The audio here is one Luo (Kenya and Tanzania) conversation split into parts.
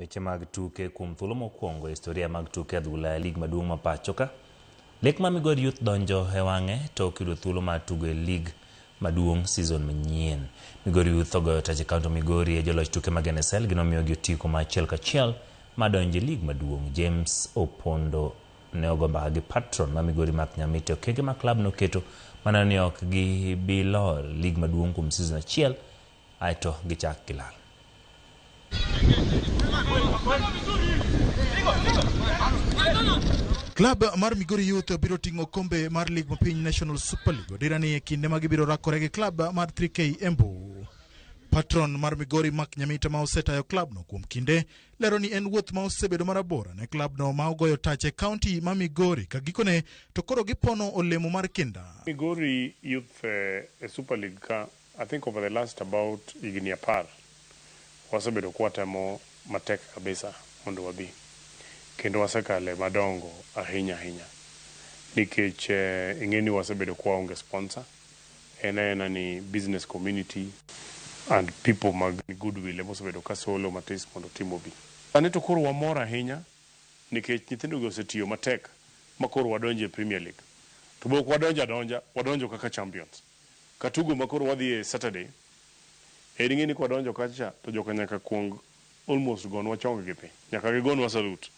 Weche mag tuke kuom thuolo mokwongo e historia mag tuke adhula e lig maduong' ma pacho ka. Lek ma Migori Youth donjo e wang'e tok yudo thuolo mar tugo e lig maduong' season manyien. Migori Youth ogoyo tach e kaunti Migori e joloch tuke mag NSL ginomiyogi otiko ma achiel kachiel ma donjo e lig maduong'. James Opondo ne ogo mbaka gi patron ma Migori Mark Nyamite okenge ma klab noketo maneno ni ok gibi lor lig maduong' kuom season achiel aeto gichak gilal. Klab mar Migori Youth biro ting'o kombe mar lig mapiny National Super League odira ni e kinde ma gibiro rakore gi klab mar 3K Embu. Patron mar Migori Mark Nyamita ma osetayo klabno kuom kinde lero ni en wuoth ma osebedo marabora ne klabno ma ogoyo tach e kaunti ma Migori ka gikone to koro gipono olemo mar kinda. Migori Youth e Super League ka I think over the last about higni 10 wasebedo kwatemo matek kabisa mondo wabi kendo wasekale madongo ahinya ahinya nikech ing'e ni wasebedo kwaonge sponsor en aena ni business community and people mag goodwill ema osebedo ka solo matis mondo tim obi. Sani to koro wamor ahinya nikech nyithindo gi osetiyo matek ma koro wadonjo e Premier League. To be ok wadonjo adonja, wadonjo kaka champions. Katugo ma koro wadhi e Saturday, en ing'e ni kwadonjo kacha to joka nyaka kuong almost gonwa chong gi piny. Nyaka gigonwa salute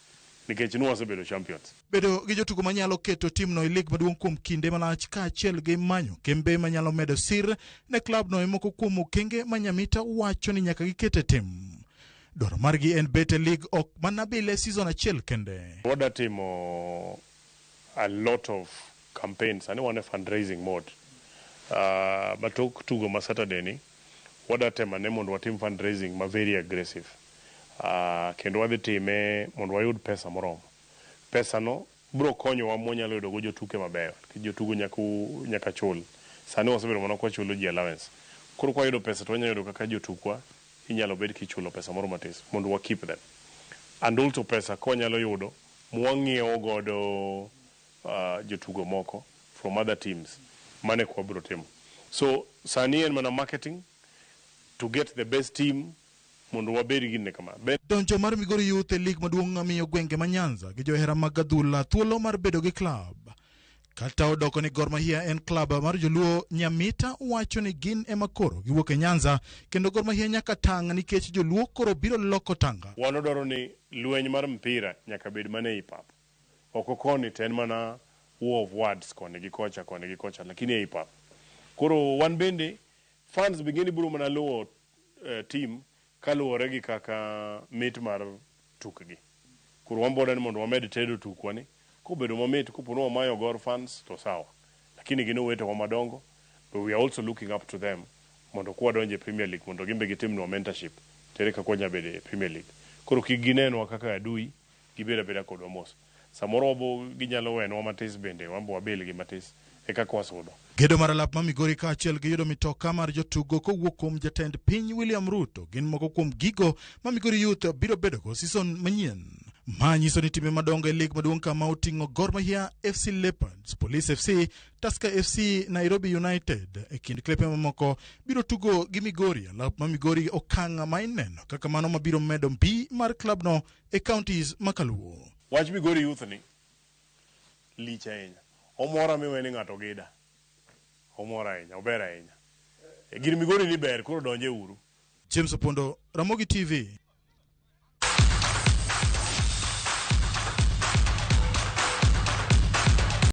nikech nwasebedo champions. Bedo gi jotugo manyalo keto timno e lig maduong' kuom kinde malach kaachiel gi manyo kembe manyalo medo sir ne klabno e moko kuom okenge ma Nyamita wacho ni nyaka giket e tim. Dwaro margi en bet e lig ok mana bile season achiel kende. Wada timo a lot of campaigns, sani wan e fundraising mode. But tok tugo ma Saturday ni, wada temo ane mondo watim fundraising ma very aggressive. Kendo wadhi time mondo wayud pesa moromo. Pesa no biro konyowa mwanyalo yudo go jotuke mabeyo. Nikech jotugo nyaka chul. Sani wasebedo mana kwachulo ji allowance. Koro kwayudo pesa to wanyalo yudo kaka jotukwa inyalo bed kichulo pesa moro matis mondo wa keep them. And also pesa kwanyalo yudo mwang'iewo godo jotugo moko from other teams mane kwa biro timo. So sani en mana marketing to get the best team mondo wabed gi kama. Donjo mar Migori Youth e lig maduong' miyo gwenge ma Nyanza gi johera mag adhula thuolo mar bedo gi klab. Kata odoko ni Gor Mahia en klab mar joluo, Nyamita wacho ni gin ema koro giwuok e Nyanza kendo Gor Mahia nyaka tang' nikech joluo koro biro loko tanga. Wan odwaro ni lweny mar mpira nyaka bed mana ei pap. Oko koni to en mana war of words koni gi kocha koni gi kocha lakini ei pap. Koro wan bende fans be ng'eni biro mana luwo team kaluwore gi kaka mit mar tukgi. Koro wan boda ni mondo wamed tedo tukwa ni kobedo mamit kopo ni wamayo Gor fans to sawa. Lakini gin owetewa madongo but we are also looking up to them mondo kwadonjo e Premier League mondo gin be gitimnwa mentorship tere kaka wanya bedo e Premier League. Koro kik ginenwa kaka adui, gibed abeda kodwa mos. Samoro wabo ginyalo wenwa matis bende wan be wabil gi matis e kaka wasudo. Gedo mar alap ma Migori kaachiel gi yudo mitoka mar jotugo kowuok kuom jatend piny William Ruto gin moko kuom gigo ma Migori Youth biro bedogo season manyien. Ma nyiso ni timbe madongo e lig maduong' kama oting'o Gor Mahia, FC Leopards, Police FC, Tusker FC, Nairobi United e kind klepe mamoko biro tugo gi Migori alap ma Migori okang' ma ineno kaka mano mabiro medo mbi mar klabno e counties makaluo. Wach Migori Youth ni lich ahinya. Omora miwe ni ng'ato gida. Omora ahinya, ober ahinya. Gir Migori ni ber, koro donje uru. James Opondo, Ramogi TV.